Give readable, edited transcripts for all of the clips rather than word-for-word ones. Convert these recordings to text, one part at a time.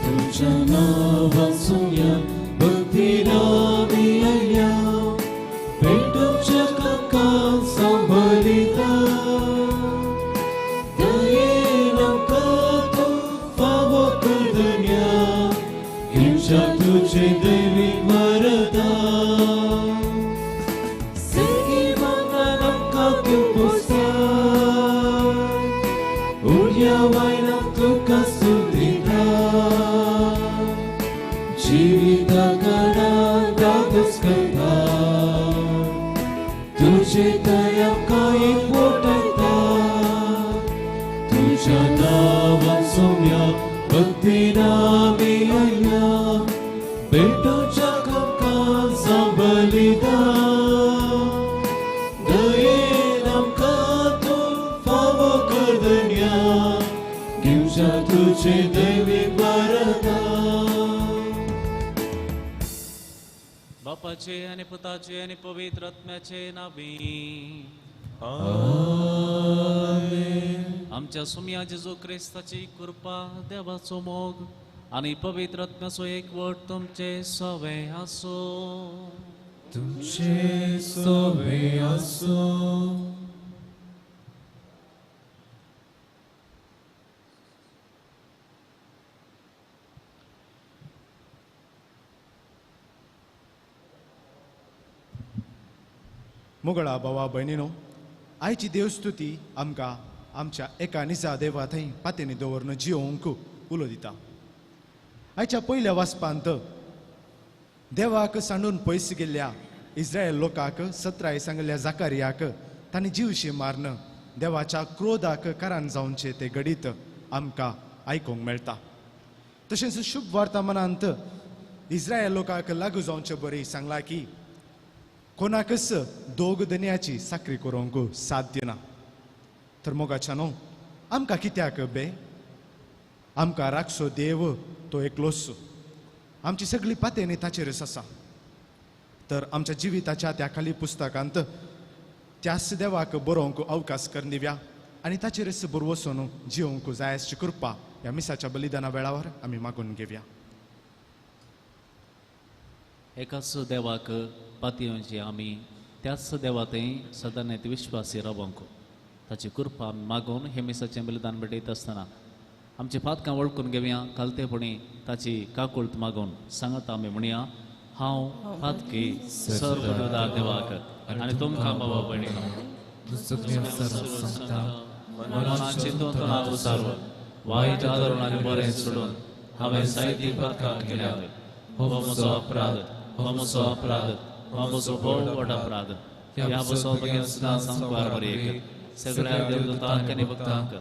तुझ्या नांवान सोम्या भक्तीन आमी आयल्या पेटोवच्या कामकाज जावं बलिदान दयेन आमकां तूं फावो कर धन्या घेवच्या तुजें दैवीक वरदान सेगी मानान आमकां तूं पोसताय उडया वयल्यान तुका स्तुतिता जिविता काळान दादोस करता तुजे दया कांय पोटयता तुज्या नांवान सोम्या भक्तीन आमी आयल्या पेटोवच्या कामकाज जावं बलिदान दयेन आमकां तूं फावो कर धन्या घेवच्या तुजें दैवीक वरदान. बापाचे आनी पुताचे आनी पवित्र आत्म्याचे नांवी आमच्या सुम्या जेजू क्रिस्ताची कृपा, देवाचो मोग आनी पवित्र आत्म्याचो एकवट तुमचे सवे आसूं. तुमचे सवे आसूं. मोगळा भावा भयणीनो, आयची देवस्तुती आमकां आमच्या एका निजा देवा थंय पातेनी दवरून जियोवंक उलो दिता. आयच्या पयल्या वाचपांत देवाक सांडून पयस गेल्ल्या इस्रायल लोकांक सत्राय सांगल्या जाकारियाक तांणी जिवशी मारून देवाच्या क्रोधाक कारण जावचें तें घडीत आमकां आयकूंक मेळटा. तशेंच शुभ वर्तमानांत इस्रायल लोकांक लागू जावचे बरी सांगलां की कोणाकच दोग दनयाची साकरी करूंक साध्य ना. तर मोगाच्या न्हू, आमकां कित्याक बे आमकां राखचो देव तो एकलोच, आमची सगळी पातेनी ताचेरच आसा. तर आमच्या जिविताच्या त्या खाली पुस्तकांत त्याच देवाक बरोवंक अवकाश करून दिवया आनी ताचेरच बरवसून जिवंक जाय अशी कृपा ह्या मिसाच्या बलिदाना वेळावर आमी मागून घेवया. एकाच देवाक पातयेवची आमी त्याच देवा थंय सदांच विश्वासी रावंक ताची कृपा आमी मागून हे मिसाचें बलिदान भेटयत आसतना आमची पातकां वळखून घेवया, खालतेपणी ताची काकुळत मागून सांगता आमी म्हणया, हांव पातकी सर्व देवाक आनी तुमकां बाबा भयणीनो मनान चिंतून उसारून वायट आदरून आनी बरें सोडून हांवें जायतीं पातकां केल्यात. हो म्हजो अपराध, हो म्हजो अपराध, हो म्हजो भोव व्हड अपराध. ह्या बसो बगेन सुद्दां सांगपार बरें सगळ्या देवदूतांक आनी भक्तांक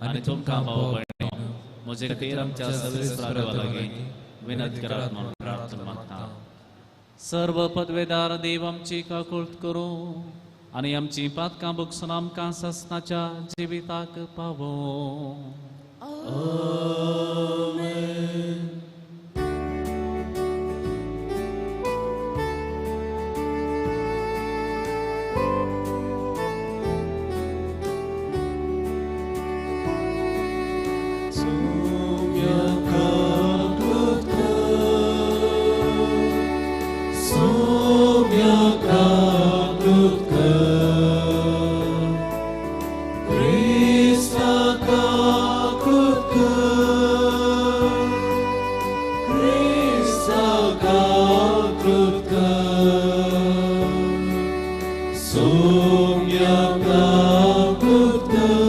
आनी तुमकां भाव भयणीनो म्हजे खातीर आमच्या सर्वेस्परा देवा लागीं विनंती करात म्हणून प्रार्थना मागता. सर्व पदवेदार देव आमची काकुळट करूं आनी आमची पातकां भोगसून आमकां ससनाच्या जिविताक पावों. आमेन. सोम्या काकुळट कर, सोम्या काकुळट कर, क्रिस्ता काकुळट कर, क्रिस्ता काकुळट कर, सोम्या काकुळट कर,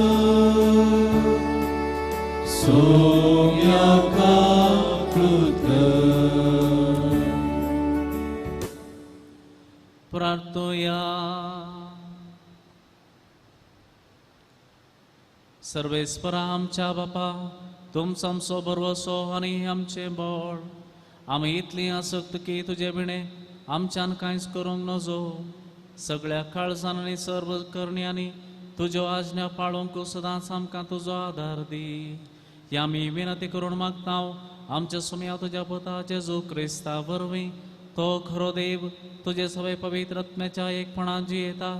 सोम्या काकुळट कर. प्रार्थोया. सर्वेस्परा आमच्या बापा, तुमचो आमचो भरवसो आनी आमचें बळ, आमी इतलीं आसक्त की तुजे विणे आमच्यान कांयच करूंक नजो. सगळ्या काळजान आनी सर्व करण्यांनी तुज्यो आज्ञा पाळूंक सदांच आमकां तुजो आदार दी. ही आमी विनंती करून मागता आमच्या सुम्या तुज्या पुता जेजू क्रिस्ता वरवीं, तो खरो देव तुजे सगळे पवित्र आत्म्याच्या एकपणान जियेता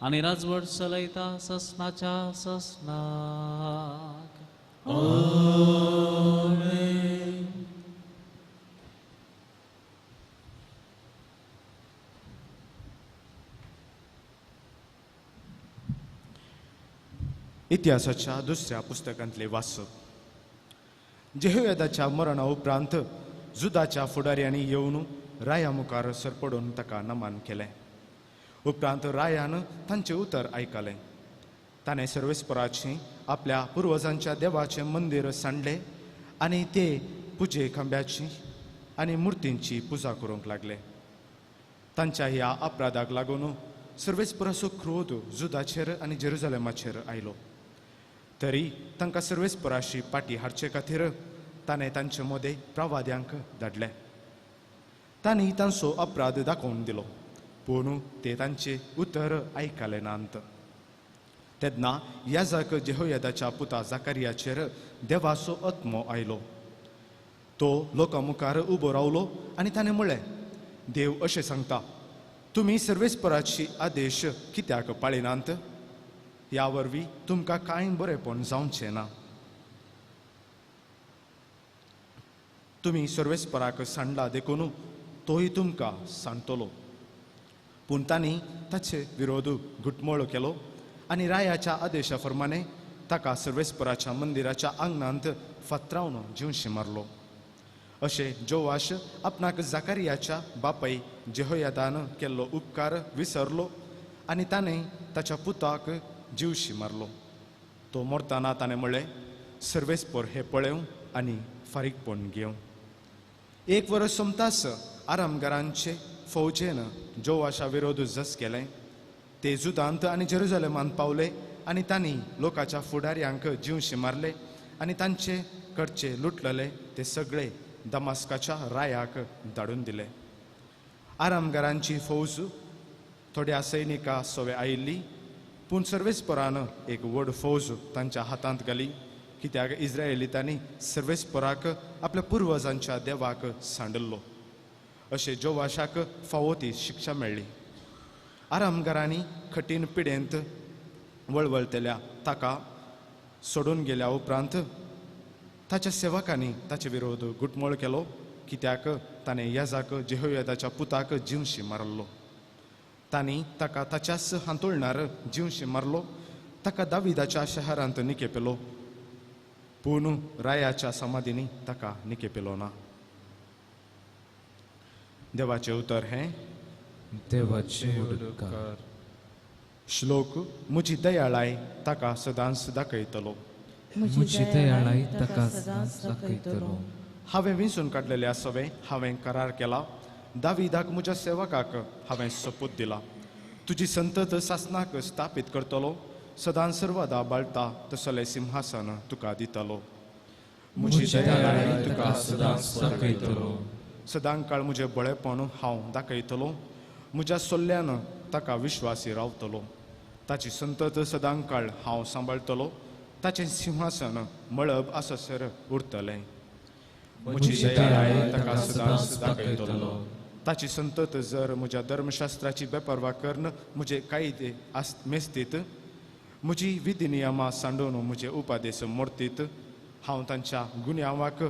आनी राजवट चलयता ससनाच्या ससनाक. आमेन. इतिहासाच्या दुसऱ्या पुस्तकांतले वाचप. जेहोयादाच्या मरणा उपरांत जुदाच्या फुडाऱ्यांनी येवन राया मुखार सरपडून ताका नमन केलें. उपरांत रायान तांचें उतर आयकलें. ताणें सर्वेस्पराचें आपल्या पुर्वजांच्या देवाचें मंदीर सांडलें आनी ते पुजे खांब्याची आनी मुर्तींची पुजा करूंक लागले. तांच्या ह्या अपराधाक लागून सर्वेस्पराचो क्रोध जुदाचेर आनी जेरुजलेमाचेर आयलो. तरी तांकां सर्वेस्पराशी पाटी हाडचे खातीर ताणें तांचे मदें प्रवाद्यांक धाडले. तांणी तांचो अपराध दाखोवन दिलो, पूण ते तांचें उतर आयकलें नात. तेन्ना याजक जेहोयादाच्या पुता जाकारियाचेर देवाचो आत्मो आयलो. तो लोकां मुखार उबो रावलो आनी ताणें म्हळें, देव अशें सांगता, तुमी सर्वेस्पराची आदेश कित्याक पाळिनात? ह्या वरवीं तुमकां कांय बरेंपण जावचें ना. तुमी सर्वेस्पराक सांडला देखून तोय तुमकां सांडटलो. पूण तांणी ताचे विरोध घुटमळ केलो आनी रायाच्या आदेशा प्रमाणे ताका सर्वेस्पराच्या मंदिराच्या आंगणांत फातरावन जिवशी मारलो. अशें जोवाश आपणाक जाकारियाच्या बापाय जेहोयादान केल्लो उपकार विसरलो आनी ताणें ताच्या पुताक जिवशी मारलो. तो मरतना ताणें म्हळें, सर्वेस्पर हें पळेवं आनी फारीकपण घेवं. एक वर्स सोमतास आरामगारांचे फौजेन जोवाशा विरोध झस केलें. ते जुदांत आनी जेरुजलेमांत पावले आनी तांणी लोकांच्या फुडाऱ्यांक जिवशी मारले आनी तांचे कडचे लुटलेले ते सगळे दमास्काच्या रायाक धाडून दिले. आरामगारांची फौज थोड्या सैनिकां सवे आयिल्ली, पूण सर्वेस्परान एक व्हड फौज तांच्या हातांत घाली, कित्याक इस्रायलितांनी सर्वेस्पराक आपल्या पुर्वजांच्या देवाक सांडल्लो. अशें जोवाशाक फावो ती शिक्षा मेळ्ळी. आरामगारांनी कठीण पिडेंत वळवळतल्या ताका सोडून गेल्या उपरांत ताच्या सेवकांनी ताचे विरोध घुटमळ केलो, कित्याक ताणें याजाक जेहोयादाच्या पुताक जिवशी मारलो. तांणी ताका ताच्याच हांतुळणार जिवशी मारलो. ताका दाविदाच्या शहरांत निकेपेलो, पूण रायाच्या समाधींनी ताका निकेपेलो ना. देवाचें उतर हें देवाचे उपकार. श्लोक. म्हजी दयाळाय ताका सदांच दाखयतलो. म्हजी दयाळाय ताका सदांच दाखयतलो. हांवें विंचून काडलेल्या सवे हांवें करार केला. दाविदाक म्हज्या सेवकाक हांवें सोपूत दिला. तुजी संतत सासनाक स्थापीत करतलो, सदां सर्वदा बाळटा तसलें सिंहासन तुका दितलो. म्हजी दयाळाय तुका सदांच दाखयतलो. सदां काळ म्हजें बळेपण हांव दाखयतलो. म्हज्या सोल्ल्यान ताका विश्वासी रावतलो. ताची संतत सदां काळ हांव सांबाळटलो. ताचें सिंहासन मळब आससर उरतलें. म्हजी दयाळाय ताका सदांच दाखयतलो. ताची संतत जर म्हज्या धर्मशास्त्राची बेपर्वा करून म्हजे कायदे मेस्तीत, म्हजी विधी नियमां सांडून म्हजे उपादेश मोडतीत, हांव तांच्या गुन्यांवाक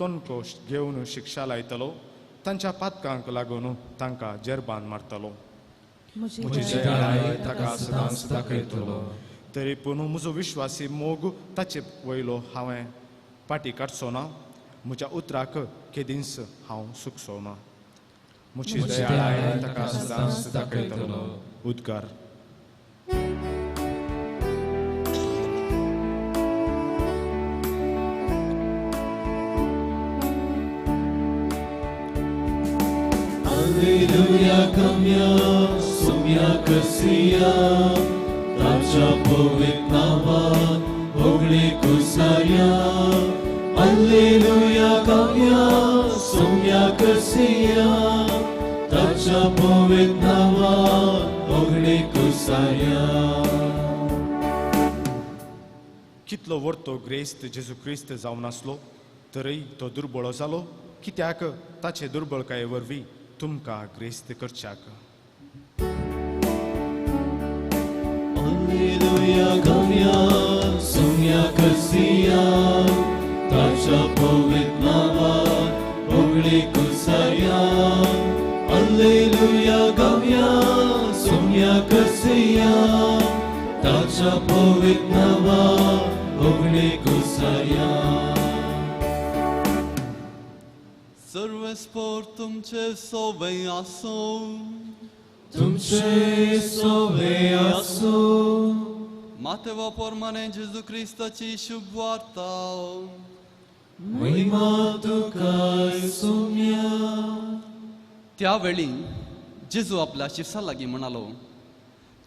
तोणको घेवन शिक्षा लायतलो. तांच्या पातकांक लागून तांकां जेरबान मारतलो. म्हजी दयाळाय ताका सदांच दाखयतलो. तरी पूण म्हजो विश्वासी मोग ताचे वयलो हांवें पाटी काडचो ना. म्हज्या उतराक केदींच हांव सुकचो ना. म्हजी दयाळाय ताका सदांच दाखयतलो. उद्गार. Alleluia, kamya, sumya kasiya, ताच्या पवित्र नावात होगळी कुसाया. Alleluia, kamya, sumya kasiya, ताच्या पवित्र नावात होगळी कुसाया. कितलो वर्तो ग्रेस्त जेजू क्रिस्त जावन आसलो तरी तो दुर्बळ जालो, कित्याक ताचे दुर्बळकाये वरवीं तुमकां ग्रेस्त करच्याक. Alleluia, kamya, sumya kasiya, ताच्या पवित्र नावात होगळी कुसाया. Alleluia, kamya, sumya kasiya, ताच्या ताच्या पवित्र नांवाक होगळीक साया. सर्वेस्पोर तुमचे सोवे आसूं. तुमचे सोवे आसूं. मातेवा पोरमाने जेजू क्रिस्ताची शुभ वार्ता. महिमा तुका सुम्या. त्यावेळी जेजू आपल्या शिसा लागीं म्हणालो,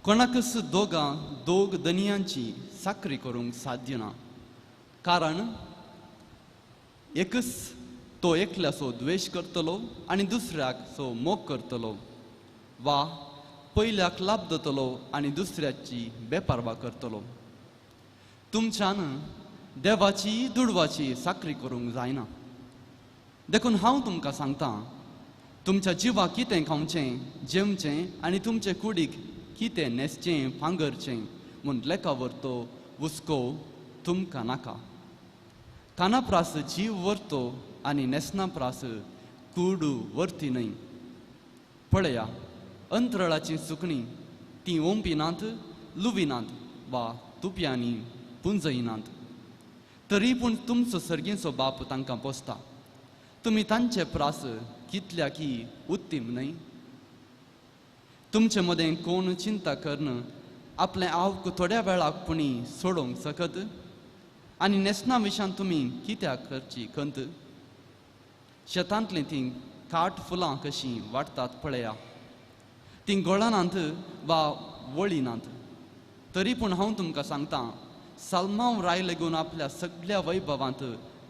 कोणाकच दोगां दोग दनियांची साकरी करूंक साध्य ना, कारण एकच तो एकल्याचो द्वेश करतलो आनी दुसऱ्याक सो मोग करतलो, वा पयल्याक लाभ जातलो आनी दुसऱ्याची बेपारवा करतलो. तुमच्यान देवाची दुडवाची साकरी करूंक जायना. देखून हांव तुमकां सांगता, तुमच्या जिवाक कितें खावचें जेवचें आनी तुमचे कुडीक कितें न्हेसचें पांगरचें म्हूण लेखा व्हरतो हुस्को तुमकां नाका. काना प्रास जीव व्हरतो आनी न्हेसना प्रास कूड व्हरती न्हय. पळया, अंतरळाचीं सुकणीं तीं ओंपिनात, लुविनात वा तुप्यांनी पुंजयनात, तरी पूण तुमचो सर्गींचो बाप तांकां पोसता. तुमी तांचे प्रास कितल्या की उत्तीम न्हय? तुमचे मदें कोण चिंता करून आपलें आवक थोड्या वेळाक पुणी सोडोवंक सकत? आनी न्हेसना विशान तुमी कित्याक करची खंत? शेतांतलीं तीं काट फुलां कशीं वाडटात पळया, तीं गोळनात वा वळिनात, तरी पूण हांव तुमकां सांगता, साल्मांव राय लेगून आपल्या सगळ्या वैभवांत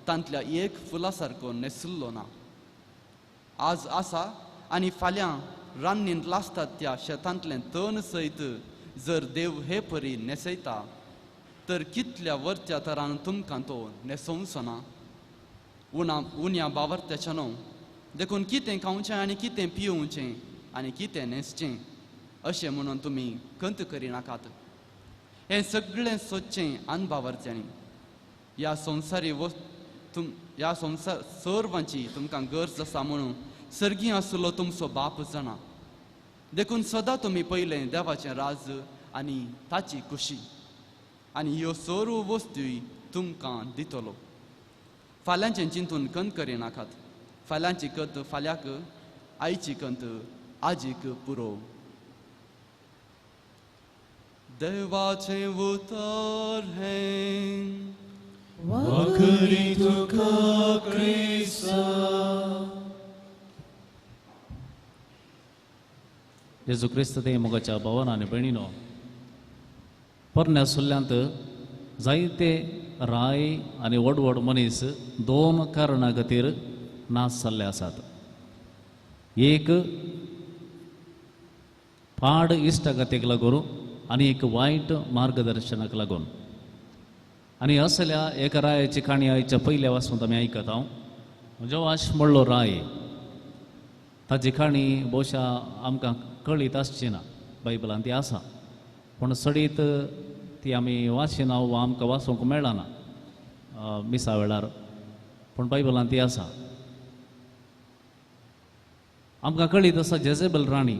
तांतल्या एक फुला सारको न्हेसुल्लो ना. आज आसा आनी फाल्यां रान्नींत लासतात त्या शेतांतलें तण सयत जर देव हे परी न्हेसयता, तर कितल्या वरत्या तरान तुमकां तो न्हेसोवचो ना? उणा उण्या बावरत्याच्या न्हू. देखून कितें खावचें आनी कितें पियोवचें आनी कितें न्हेसचें अशें म्हणून तुमी खंत करिनाकात. हें सगळें सोदचें अनबावरच्यांनी. ह्या संवसारी ह्या संवसार सर्वांची तुमकां गरज आसा म्हणून सर्गीं आसलो तुमचो बाप जाणा. देखून सदां तुमी पयलें देवाचें राज आनी ताची खुशी, आनी ह्यो सर्व वस्तूय तुमकां दितलो. फाल्यांचें चिंतून खंत करिनाकात. फाल्यांची कंत फाल्याक, आयची कंत आजीक पुरो. देवाचें उतर हें. वाखरी तुका क्रिस्ता. जेजू क्रिस्त ते मोगाच्या भावान आनी भयणीनो, पोरण्या सुल्ल्यांत जायते राय आनी व्हड व्हड मनीस दोन कारणां खातीर नाश जाल्ले आसात. एक पाड इश्टागतीक लागून आनी एक वायट मार्गदर्शनाक लागून. आनी असल्या एका रायाची काणी आयच्या पयल्या वाचून आमी आयकता. हांव जोवाश म्हणलो राय, ताची काणी भोवशा आमकां कळीत आसची ना, बायबलान ती आसा, पूण चडीत ती आमी वाचिना वा आमकां वाचूंक मेळना मिसा वेळार, पूण बायबलान ती आसा. आमकां कळीत आसा जेजेबल राणी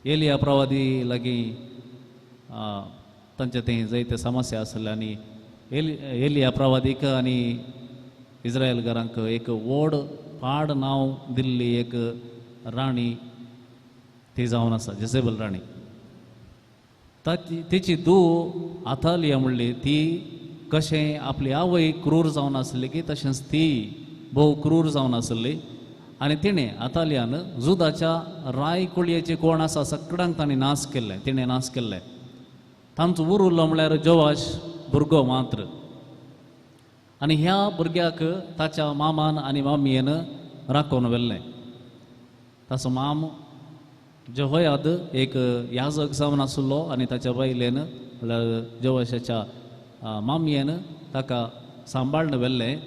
एलिया प्रवादी लागीं तांचे थंय जायते समस्या आसले आनी एलिया प्रवादीक आनी इस्रायलकारांक एक व्हड पाड नांव दिल्ली एक राणी ती जावन आसा, जेजेबल राणी. ताची धूव आथालिया म्हणली ती कशें आपली आवय क्रूर जावन आसली की तशेंच ती भोव क्रूर जावन आसली आनी तिणें आतालियान जुदाच्या राय कुळयेचे कोण आसा सगळ्यांक ताणें नाश केल्लें, तिणें नाश केल्लें. तांचो उरलो म्हळ्यार जोवाश भुरगो मात्र. आनी ह्या भुरग्याक ताच्या मामान आनी मामयेन राखून व्हेल्लें. ताचो माम जेहोयाद एक याजक जावन आसलो आनी ताच्या बायलेन म्हळ्यार जोवाशाच्या मामयेन ताका सांबाळून व्हेल्लें.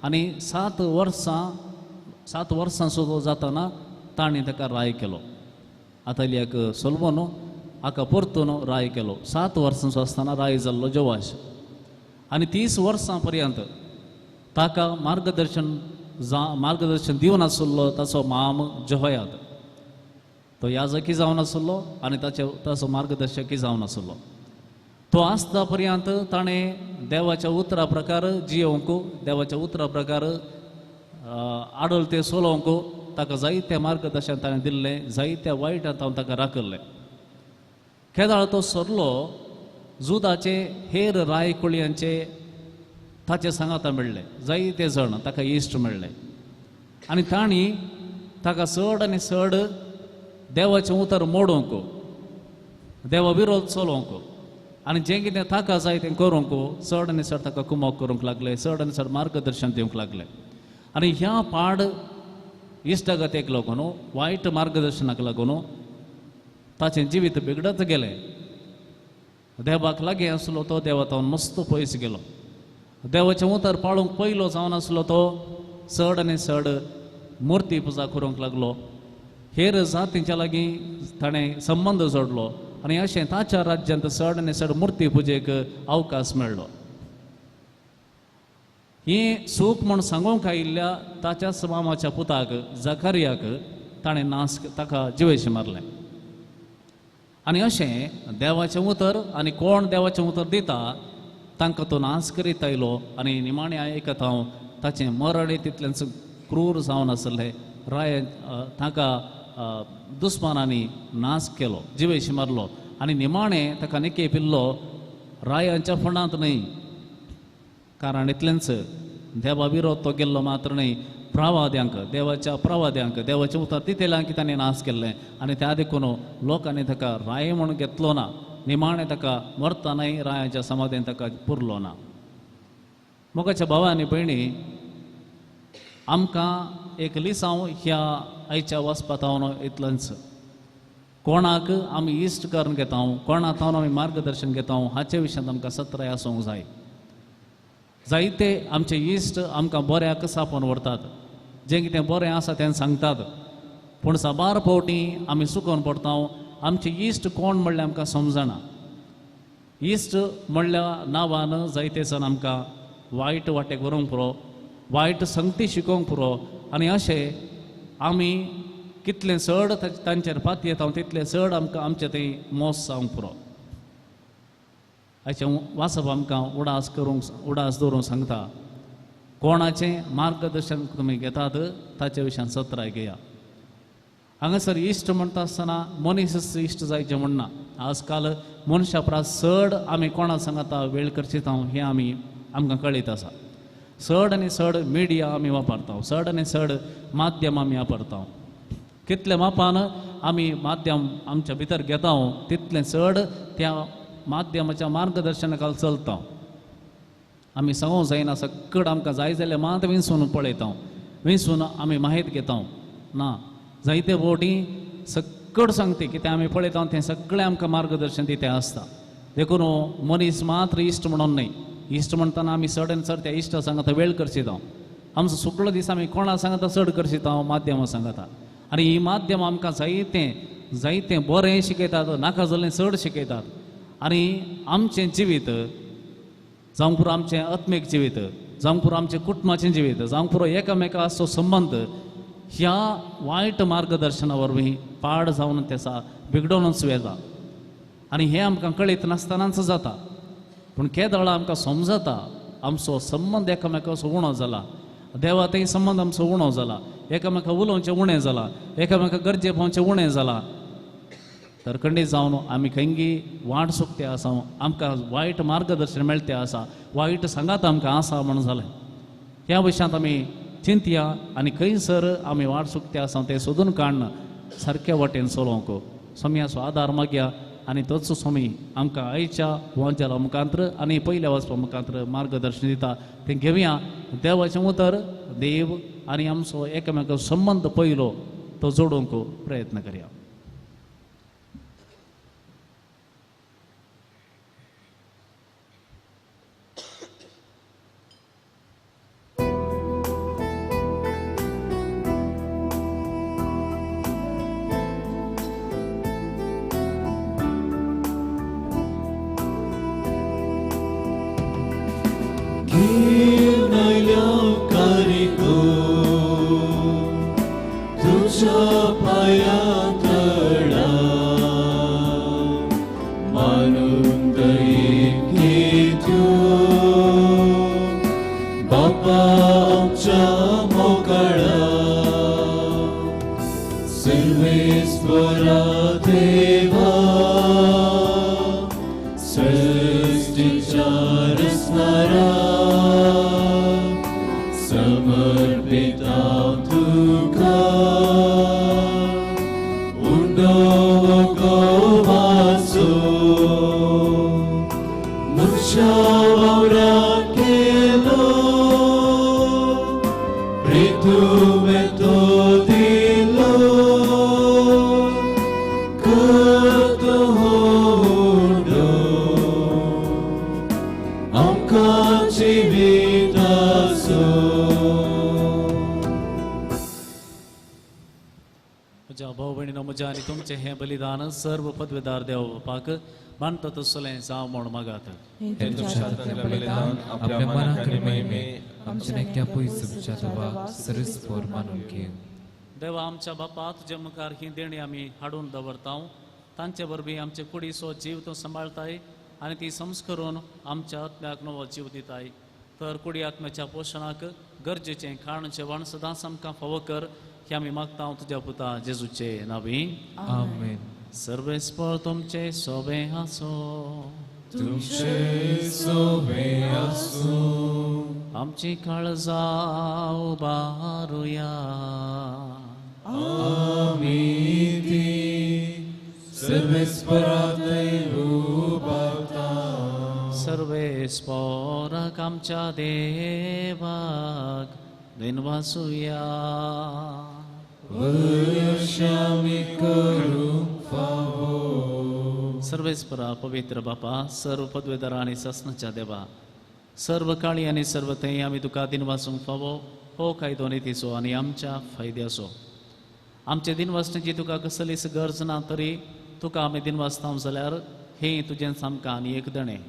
आनी 7 वर्सां सुद्दां जातना ताणें ताका राय केलो. आतालियाक सोलवून हाका परतून राय केलो. 7 वर्सांचो आसतना राय जाल्लो जोवाश. आनी 30 वर्सां पर्यंत ताका मार्गदर्शन दिवन आसलो ताचो माम जेहोयाद. तो याजकी जावन आसलो आनी ताचो मार्गदर्शकी जावन आसलो. तो आसता पर्यंत ताणें देवाच्या उतरा प्रकार जियोवंक, देवाच्या उतरा प्रकार आडल ते सोलोवंक ताका जायते मार्गदर्शन ताणें दिल्लें, जायत्या वायटांत हांव ताका राखल्लें. केदाळ तो सरलो जुदाचे हेर राय कुळयांचे ताचे सांगाता मेळ्ळे, जायते जाण ताका इश्ट मेळ्ळे आनी तांणी ताका चड आनी चड देवाचें उतर मोडूंक, देवा विरोध चलोवंक आनी जें कितें ताका जाय तें करूंक चड आनी चड ताका कुमक करूंक लागले, चड आनी चड मार्गदर्शन दिवंक लागले. आनी ह्या पाड इश्टागतेक लागून, वायट मार्गदर्शनाक लागून ताचें जिवीत बिगडत गेलें. देवाक लागीं आसलो तो देवा तावन मस्त पयस गेलो. देवाचें उतर पाळूंक पयलो जावन आसलो तो चड आनी चड मुर्ती पुजा करूंक लागलो. हेर जातींच्या लागीं ताणें संबंद जोडलो आनी अशें ताच्या राज्यांत चड आनी चड मुर्ती पुजेक अवकाश मेळ्ळो. ही सूख म्हूण सांगूंक आयिल्ल्या ताच्याच मामाच्या पुताक जकारियाक ताणें नास ताका जिवेशी मारलें. आनी अशें देवाचें उतर आनी कोण देवाचें उतर दिता तांकां तो नाश करीत आयलो आनी निमाणें आयकत हांव ताचें मरण तितलेंच क्रूर जावन आसलें. राय ताका दुस्मानांनी नाश केलो, जिवेशी मारलो आनी निमाणें ताका निके पिल्लो रायांच्या फोंडांत न्हय, कारण इतलेंच देवा विरोध तो गेल्लो मात्र न्हय, प्रवाद्यांक, देवाच्या प्रवाद्यांक, देवाचें उतर तितल्यांक ताणें नाश केल्लें आनी त्या देखून लोकांनी ताका राय म्हूण घेतलो ना. निमाणें ताका मरतनाय रायाच्या समाधेन ताका पुरलो ना. मोगाच्या भावा आनी भयणी, आमकां एक लिसांव ह्या आयच्या वचपातावन इतलेंच कोणाक आमी इश्ट करून घेता, कोणा तावन आमी मार्गदर्शन घेता हाचे विशयांत आमकां सत्राय आसूंक जाय. जायते आमचे इश्ट आमकां बऱ्याक सापोवन व्हरतात, जें कितें बरें आसा तें सांगतात, पूण साबार फावटी आमी चुकोवन पडटा. आमचे इश्ट कोण म्हणल्यार आमकां समजना. इश्ट म्हणल्या नांवान जायते जाण आमकां वायट वाटेक व्हरूंक पुरो, वायट संगती शिकोवंक पुरो आनी अशें आमी कितलें चड तांचेर पातयेता तितलें चड आमकां आमचें थंय मोस जावंक पुरो. हाचें वाचप आमकां उडास करूंक, उडास दवरूंक सांगता. कोणाचें मार्गदर्शन तुमी घेतात ताचे विशयान सत्राय घेया. हांगासर इश्ट म्हणटा आसतना मनीस इश्ट जायचें म्हणना. आजकाल मनशा परस चड आमी कोणा सांगता वेळ करचिता हें आमी आमकां कळीत आसा. चड आनी चड मिडिया आमी वापरता, चड आनी चड माध्यम आमी वापरता. कितले मापान आमी माध्यम आमच्या भितर घेता तितलें चड त्या माध्यमाच्या मार्गदर्शना खाला चलता. आमी सांगूंक जायना सकड आमकां जाय जाल्यार मात विंचून पळयता, विंचून आमी माहिती घेता ना. जायते फावटी सकड सांगता कितें आमी पळयता तें सगळें आमकां मार्गदर्शन दिता आसता. देखून मनीस मात्र इश्ट म्हणून न्हय, इश्ट म्हणटना आमी चड आनी चड त्या इश्टा सांगता वेळ करचिता. आमचो सगळो दीस आमी कोणा सांगता चड करचिता, माध्यमां सांगता. आनी ही माध्यमां आमकां जायतें जायतें बरें शिकयतात, नाका जाल्लें चड शिकयतात आनी आमचें जिवीत जावंक पुरो आमचें आत्मीक जिवीत, जावंक पुरो आमचें कुटुंबाचें जिवीत, जावंक पुरो एकामेकाचो संबंद ह्या वायट मार्गदर्शना वरवीं पाड जावन तेसा बिगडोवनूच वेता आनी हें आमकां कळीत नासतनाच जाता. पूण केदळा आमकां समजता आमचो संबंद एकामेकाचो उणो जाला, देवा थंय संबंद आमचो उणो जाला, एकामेका उलोवचें उणें जाला, एकामेका गरजे पावचें उणें जाला. तर खंडीत जावन आमी खंयगी वाट चुकते आसा, आमकां वायट मार्गदर्शन मेळते आसा, वायट सांगात आमकां आसा म्हूण जालें. ह्या विशयांत आमी चिंतया आनी खंयसर आमी वाट चुकते आसा तें सोदून काडून सारक्या वाटेन चलोवंक स्वामीयाचो आदार मागया आनी तोच स्वामी आमकां आयच्या वांच्याला मुखांत्र आनी पयल्या वचपा मुखांत्र मार्गदर्शन दिता तें घेवया. देवाचें उतर, देव आनी आमचो एकामेकाचो संबंद पयलो तो जोडूंक प्रयत्न करया. तुझ्या पाया तळा मानून दये. बापा आमच्या मोगाळा सर्वेस्परा देवा सृष्टीच्या रचणारा समर्पिता तुका उंडो गोवाचो मनशा वावरा केलो प्रितुमे तो दिलो करतो उंडो आमकां जिविताचो. म्हज्या भाव भयणीनो म्हज्या आनी तुमचें हें बलिदान सर्व पदवेदार देव बापाक मानता तसलें जावं म्हूण मागात. हें तुमच्या हातांतलें बलिदान आपल्या मनाक आनी महिमेक आमच्या नेक्या पयस देवा सर्वेस्पर मानून घे. देवा आमच्या बापा तुजे मुखार ही देणी आमी हाडून दवरता. तांचे वरवीं आमचे कुडीचो जीव तूं सांबाळताय आनी ती संस्करून आमच्या आत्म्याक नवो जीव दिताय. तर कुडी आत्म्याच्या पोशणाक गरजेचें खाण जेवण सदांच आमकां फावो कर हे आमी मागता तुज्या पुता जेजूचे नांवी. आमेन. सर्वेस्पर तुमचे सोबे आसो. तुमचे सोबे आसो. आमची काळजां उबारुया. आमी ती सर्वेस्परा थंय उबारता. सर्वेस्पराक आमच्या देवाक दिनवासुया. वर्षामी करूंक फावो. सर्वेस्परा पवित्र बापा सर्व पदवेदार आनी सासणाच्या देवा सर्व काळी आनी सर्व थंय आमी तुका दिनवासूंक फावो हो कायदो नितीचो आनी आमच्या फायद्याचो. आमचे दिनवासण्याची तुका कसलीच गरज ना तरी तुका आमी दिनवासता जाल्यार हें तुजें आमकां आनी एक देणें.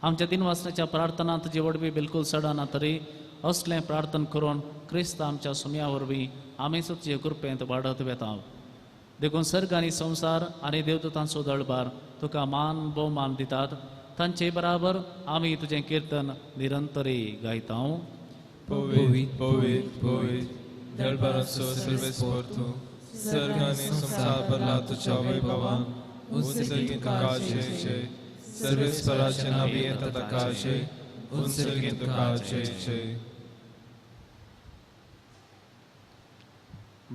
आमच्या दिनवासण्याच्या प्रार्थना तुजी वडवी बिलकूल सडना तरी असलें प्रार्थन करून क्रिस्त आमच्या सुम्या वरवीं आमीच तुजे कृपेंत वाडत वेता. देखून सर्ग आनी संवसार आनी देवदूतांचो दळबार तुका मान भोवमान दितात. तांचे बराबर आमी तुजें किर्तन निरंतरी गायता. पवित्र पवित्र पवित्र दळबाराचो सर्वेस्पर तूं सर्ग आनी संवसार भरला तुज्या वैभवान. उंचर्गीं तुका जय जय. सर्वेस्पराचे नांवी येता ताका जय. उंचर्गीं तुका जय जय.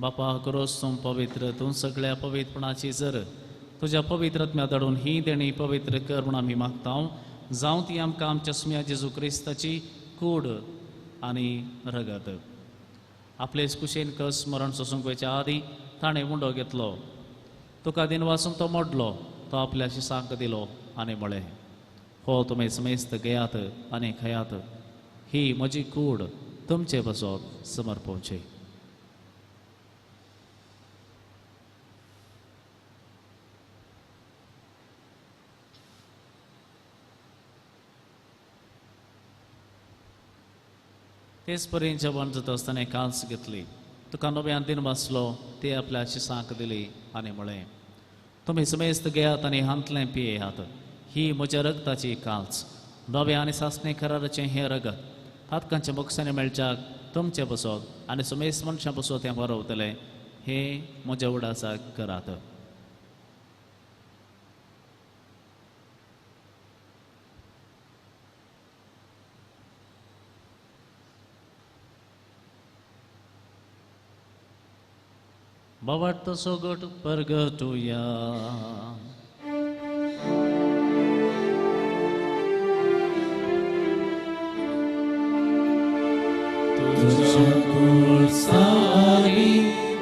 बापा करोस तूं पवित्र तूं सगळ्या पवित्रपणाची जर तुज्या पवित्र आत्म्या धाडून ही देणी पवित्र कर म्हूण आमी मागता. जावं ती आमकां आमच्या सुम्या जेजू क्रिस्ताची कूड आनी रगत. आपले कुशेन कस मरण सोसूंक वयच्या आदीं ताणें उंडो घेतलो. तुका दिनवासूंक तो मोडलो. तो आपल्या शिसांक दिलो आनी म्हळें, हो तुमी समेस्त घेयात आनी खायात. ही म्हजी कूड तुमचे पासत समर्पोवची. तेच परी जेवण जाता आसतना कांस घेतली. तुका नव्यान दिन वाचलो. ते आपल्या शिसांक दिली आनी म्हळें, तुमी समेस्त घेयात आनी हांतलें पियेयात. ही म्हज्या रगताची कांस. नव्या आनी सासणे कराराचें हें रगत पातकांच्या मोक्षांनी मेळच्याक तुमचें बसत आनी समेस्त मनशां बसत हें बरोवतलें. हें म्हज्या उडासाक करात. बाबार्थ सोगट परगटुया. तुझ्या कुळसानी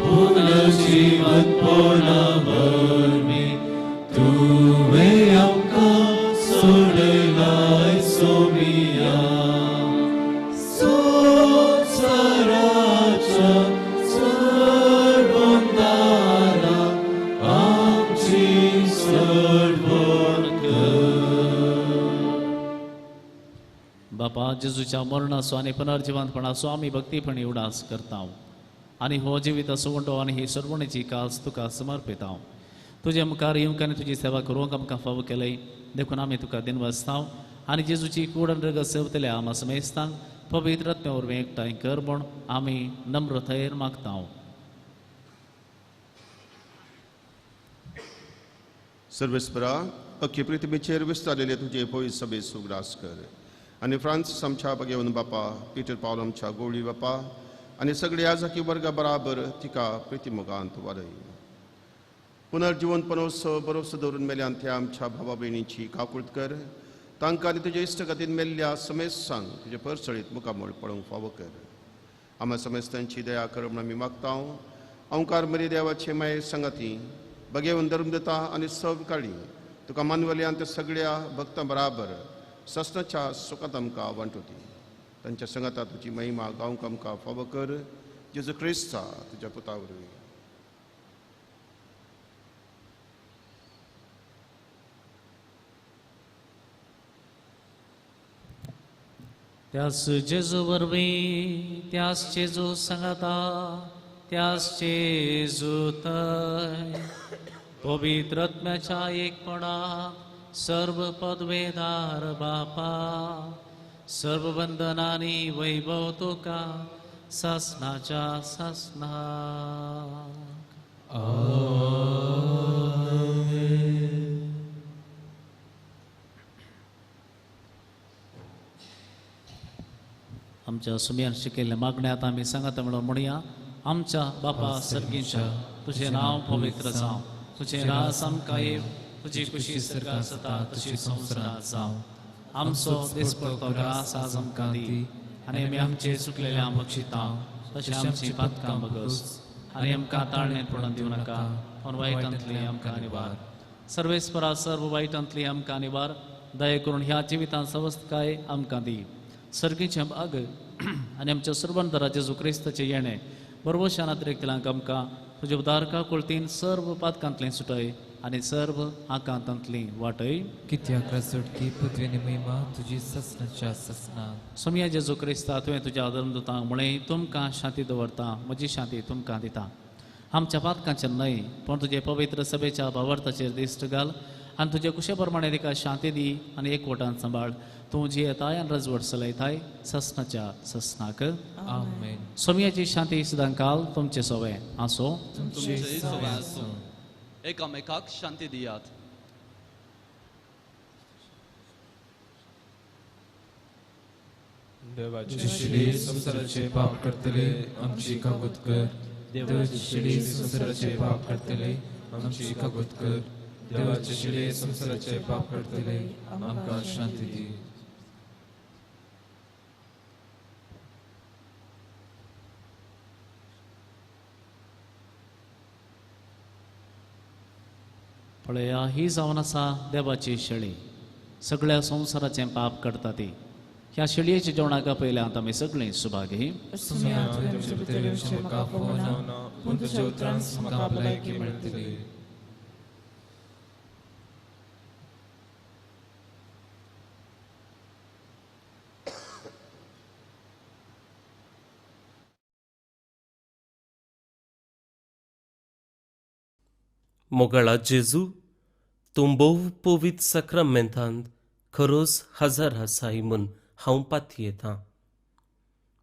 पुनर्जीवनपणा वरवीं तुवें आमकां सोडयलाय सोमिया. संवसाराच्या सर्वंदारा आमची सोडवण कर. बापा जेजूच्या मरणाचो आनी पुनर्जिवंतपणाचो आमी भक्तीपणी उडास करता आनी हो जिविताचो उंडो आनी ही सर्वणेची कास तुका समर्पिता. तुजे मुखार येवंक आनी तुजी सेवा करूंक आमकां फावो केलय देखून आमी तुका दिनवासता आनी जेजूची कूड आनी रगत सेवतल्या आमा समेस्तांक पवित्र आत्म्या वरवीं एकठांय कर म्हूण आमी नम्रतायेन मागता. सर्वेस्परा अख्खे पृथ्वीचेर विस्तारलेले तुजे पवित्र सभेचो उगडास कर आनी फ्रांसीस आमच्या बगेवन बापा, पिटर पावल आमच्या गोळी बापा आनी सगळे आजाकी वर्गा बराबर तिका प्रितीमोगांत वाडय. पुनर्जिवन पनोत्सव बरोसो दवरून मेल्यान त्या आमच्या भावा भयणीची काकूळत कर. तांकां आनी तुजे इश्टगतीन मेल्ल्या समेस्तांक तुजे परसळीत मुखामळ पळोवंक फावो कर. आमा समेस्तांची दया कर म्हूण आमी मागता. ओंकार मरी देवाचे माये संगाती बगेवन धर्म दिता आनी सव काळी तुका मानवल्यान त्या सगळ्या भक्तां बराबर ससनाच्या सुखांत आमकां वांटोती. तांच्या संगाता तुजी महिमा गावंक आमकां फावो कर. जेजू क्रिस्ता तुज्या पुता वरवीं. त्यास जेजू वरवीं, त्यास जेजू सांगाता, त्यास जेजू थंय पवित्र आत्म्याच्या एकपणाक सर्व पदवेदार बापा, सर्व वंदनानी वैभव तुका सासनाच्या सासनाक. आमच्या सुमयान शिकयल्ल्या मागण्यात आमी सांगाता म्हणून म्हणया. आमच्या बापा सर्गींच्या, तुझें नांव पवित्र जावं, तुझें राज आमकां येवं, तुजी खुशी स्वर्गांत जाता तशी संवसारांत जावं. आमचो दिसपडतो ग्रास आज आमकां दी आनी आमी आमचे चुकलेल्या बक्षिता तशें आमची पातकां बगस आनी आमकां ताळणेंत पडून दिवं नाका, पूण वायटांतली आमकां निवार. सर्वेस्परा सर्व वायटांतली आमकां निवार. दया करून ह्या जिवितांत सवस्तकाय आमकां दी. सर्गीचें भाग आनी आमच्या सर्वंतरा जेजू क्रिस्ताचें येणें बरोबर अतिरेकतल्यांक आमकां तुज्या उदारका कुळतीन सर्व पातकांतलें सुटय आनी सर्व आकांतांतली वाटय. कित्याक सुटकी पृथ्वी महिमा तुजी ससनाच्या ससना. सोमया जेजू क्रिस्ता, तुवें तुज्या धर्मदूतांक म्हळें, तुमकां शांती दवरता, म्हजी शांती तुमकां दिता. आमच्या पातकांचेर न्हय पूण तुजे पवित्र सभेच्या भावार्थाचेर दिश्ट घाल आनी तुजे कुशे प्रमाणे तिका शांती दी आनी एकवटान सांबाळ. तूं जियेताय आनी रजवट चलयताय ससनाच्या ससनाक. आमेन. सोमयाची शांती सदांकाल तुमचे सोवे आसो. तुमचे सोवे आसूं. एकामेकाक शांती दियात. देवाचे शिडी संवसाराचे पाप करतले आमची कागूत कर. देवाची शिडी संवसाराचे पाप करतले आमची कागूत कर. देवाचे शिडी संवसाराचे पाप करतले आमकां शांती दी. पळया, ही जावन आसा देवाची शेळी, सगळ्या संवसाराचें पाप करता ती. ह्या शेळयेच्या जेवणाक पयल्यात आमी सगळीं सुभागी. मोगाळा जेजू, तूं भोव पवित्र साक्रामेंतांत खरोच हजर आसाय म्हूण हांव पातयेतां.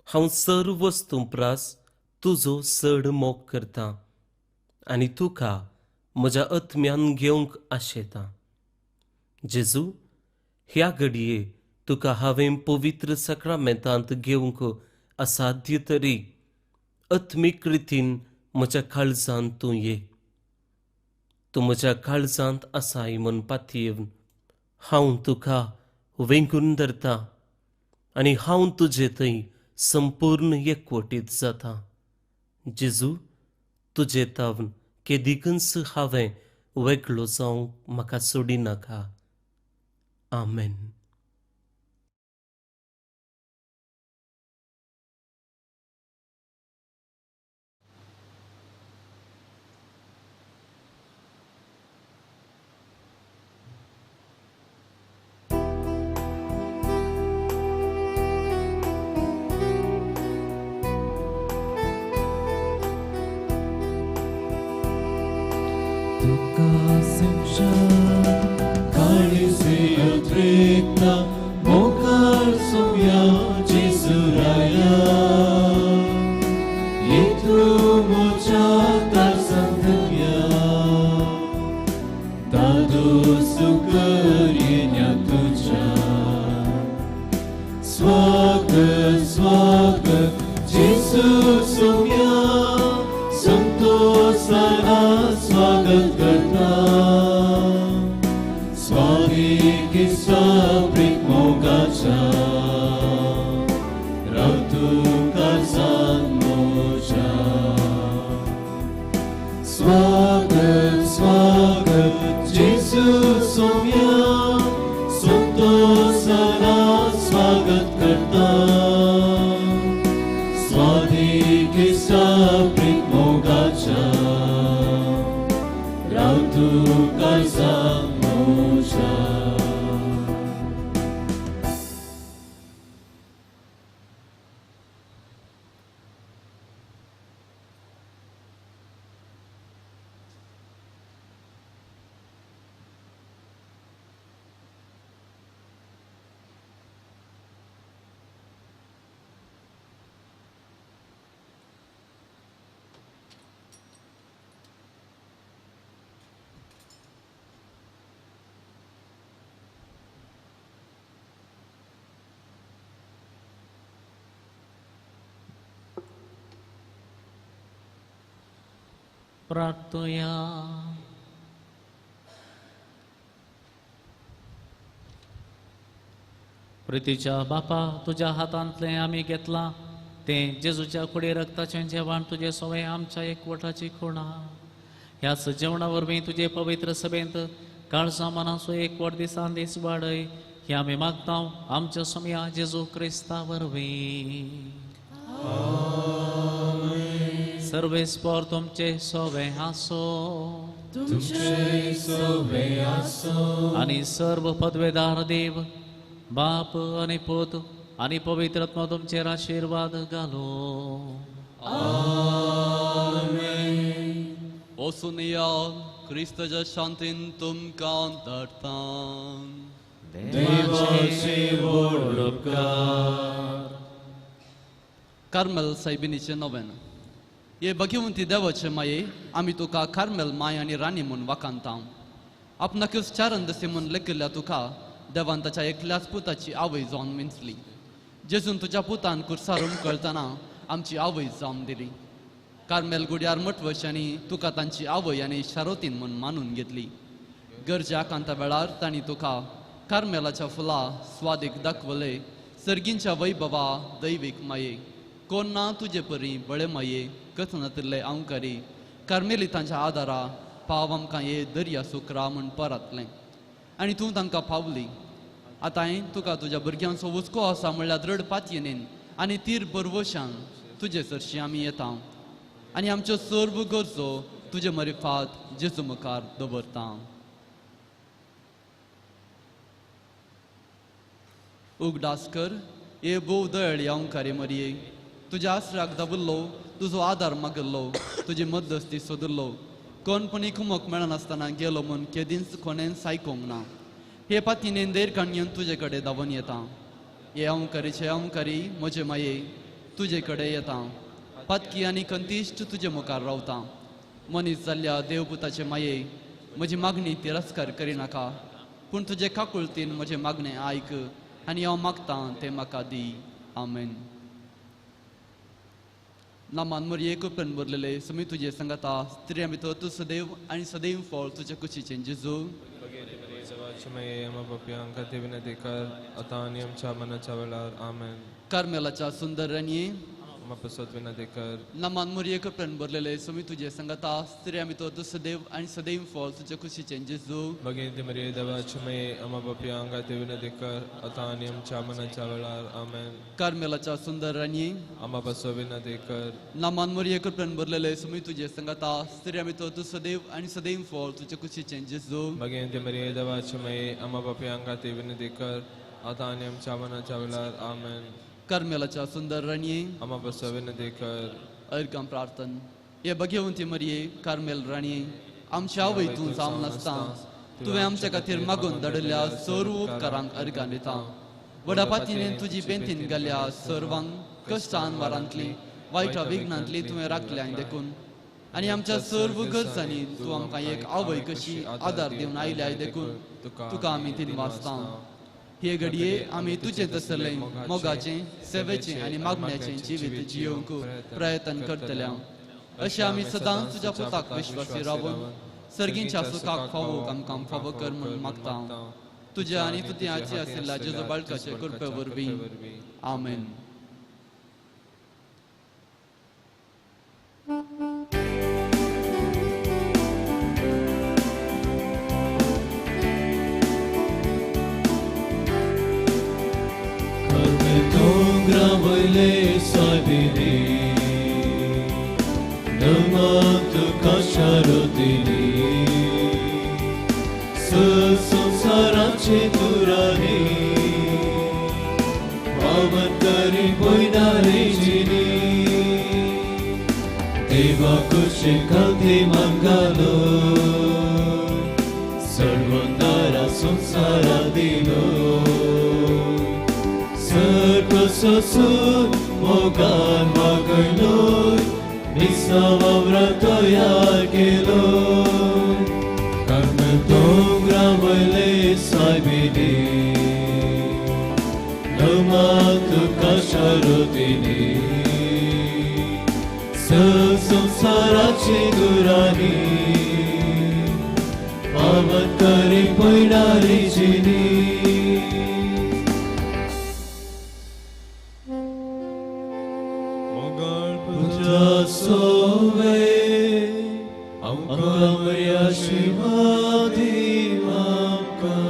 हांव सर्व वस्तूं प्रास तुजो चड मोग करतां आनी तुका म्हज्या आत्म्यान घेवंक आशेतां. जेजू, ह्या घडये तुका हांवें पवित्र साक्रामेंतांत घेवंक असाध्य तरी आत्मीक रितीन म्हज्या काळजांत तूं ये. तूं म्हज्या काळजांत आसाय म्हूण पातयेवन हांव तुका वेंगून धरता आनी हांव तुजे थंय संपूर्ण एकवटीत जाता. जेजू, तुजे तावन केदिकूच हांवें वेगळो जावंक म्हाका सोडिनाका. आमेन. काळी से उद्रेकता मोकार सुम्या जेसुरा. स्वागत स्वागत जेजू सोम्या संतोषाना स्वागत करता स्वामी किस्सा प्रीत मोगाचा राव तुका सांगोच्या स्वागत स्वागत जेजू सोम्या संतोषाना स्वागत करता स्वामी किस्सा प्रीत मोगाचा राव तुका सांगोच्या. प्रार्थुया. प्रितीच्या बापा तुज्या हातांतलें आमी घेतलां तें जेजूच्या कुडी रक्ताचें जेवण तुजें सवय आमच्या एकवटाची खुणा. ह्याच जेवणा वरवीं तुजे पवित्र सभेंत काळजा मनाचो एकवट दिसान दीस वाडय हे आमी मागता आमच्या सोम्या जेजू क्रिस्ता वरवीं. सर्वेस्पर तुमचे सोवे आसो तुमचे सोवे आसो आनी सर्व पदवेदार देव बाप आनी पूत आनी पवित्र आत्मा तुमचेर आशिर्वाद घालो. आमेन. वचून या क्रिस्ताच्या शांतीन तुमकां धाडटा. देवाचे व्हड उपकार. कार्मेल सायबिणीचें नवेन. हे भगिवंती देवाचे माये आमी तुका कार्मेल माय आनी राणी म्हूण वाखाणता. आपणाकच चारंदसी म्हूण लेखिल्ल्या तुका देवान ताच्या एकल्याच पुताची आवय जावन विंचली. जेजून तुज्या पुतान कुर्सार उमकळतना आमची आवय जावन दिली. कार्मेल गुड्यार मटवशांनी तुका तांची आवय आनी शारोतीन म्हूण मानून घेतली. गरजे आकांता वेळार तांणी तुका कार्मेलाच्या फुलां स्वादीक दाखवले. सर्गींच्या वैभवा दैवीक माये कोण ना तुजे परी बळे माये कथनातिल्ले अंकारी कार्मेलितांच्या आदारा पाव आमकां हे दर्या सुकरा म्हूण परतलें आनी तूं तांकां पावली. आतांय तुका तुज्या भुरग्यांचो हुस्को आसा म्हणल्यार दृढ पातयेन आनी तीर बरवशान तुजे सरशी आमी येता आनी आमच्यो सर्व गरजो तुजे मरिफात जेजू मुखार दवरता. उगडास कर हे भोव दयाळी अंकारी मरये तुज्या आसराक दाबुल्लो तुजो आदार मागिल्लो तुजी मदस्ती सोदिल्लो कोणपणी कुमक मेळनासतना गेलो म्हूण केदींच कोणेंच आयकूंक ना. हे पातीनेन देर काणयेन तुजे कडेन धांवून येता. हे अंकारीचे अंकारी म्हजे माये तुजे कडेन येता. पातकी आनी कंतिश्ट तुजे मुखार रावता. मनीस जाल्ल्या देवपुताचे माये म्हजी मागणी तिरस्कार करिनाका पूण तुजे काकुळतीन म्हजें मागणें आयक आनी हांव मागतां तें म्हाका दी. आमेन. नामान मरये कृपेन भरलेले समी तुजे संगाता स्त्रियां भितर तूं सदैव आनी सदैव फळ तुजे कुशीचें जेजू. आतां आनी आमच्या मनाच्या वेळार. आमेन. कार्मेलाच्या सुंदर राणये आमा नामान मरये कृपेन भरलेले समी तुजे संगाता स्त्रियां भितर तूं सदैव आनी सदैव फळ तुजे कुशीचें जेजू. भगिनी मरये देवाचे माये आमा पापयांक खातीर विनंती कर आतां आनी आमच्या मनाच्या वेळार. आमेन. कार्मेलाच्या सुंदर राणये आमा पासो विनंती कर. नामान मरये कृपेन भरलेले समी तुजे संगाता स्त्रियां भितर तूं सदैव आनी सदैव फळ तुजे कुशीचें जेजू. भगिनी मरये देवाचे माये आमा पापयांक खातीर विनंती कर आतां आनी आमच्या मनाच्या वेळार. आमेन. कार्मेलाच्या सुंदर राणये आमा पासो विनंती कर. अर्गां प्रार्थन. हे भगवंती मरये कार्मेल राणये आमच्या आवय तूं जावन आसता तुवें आमच्या खातीर मागून धाडिल्ल्या सर्व उपकारांक अर्गां दिता. व्हडा पातीने तुजी बेंतीन घाल्या सर्वांक कश्टान वारांतली वायटा विघ्नांतली तुवें राखल्या देखून आनी आमच्या सर्व गरजांनी तूं आमकां एक आवय कशी आदार दिवन आयल्या देखून तुका आमी दिनवासता. हे घडये आमी तुजें तसलें मोगाचें, सेवेचें आनी मागण्याचें जिवीत जियोवंक प्रयत्न करतले. अशें आमी सदांच तुज्या पुताक विश्वासी रावून सर्गींच्या सुखाक फावो आमकां फावो कर म्हूण मागता. तुज्या आनी तुज्या आजी आशिल्ल्या जेजू बाळकाचे कृपे वरवीं. आमेन. दोंगरा वयले सायबिणी नमात काशारो दिली संसाराचे दुरानी पावन करी पयणारे जिनी देवा कुशे खाती मांगालो सर्वंदारा संसारा दिलो ससूर मोगान वागयलोय मिसावावरा तयार केलोय कार्मेल दोंगरा वयले सायबिणी नमात काशारो दिली संसाराची दुरानी पावन करी पयणारी जिनी. सोवे आमकां मर्या शिवादी आमकां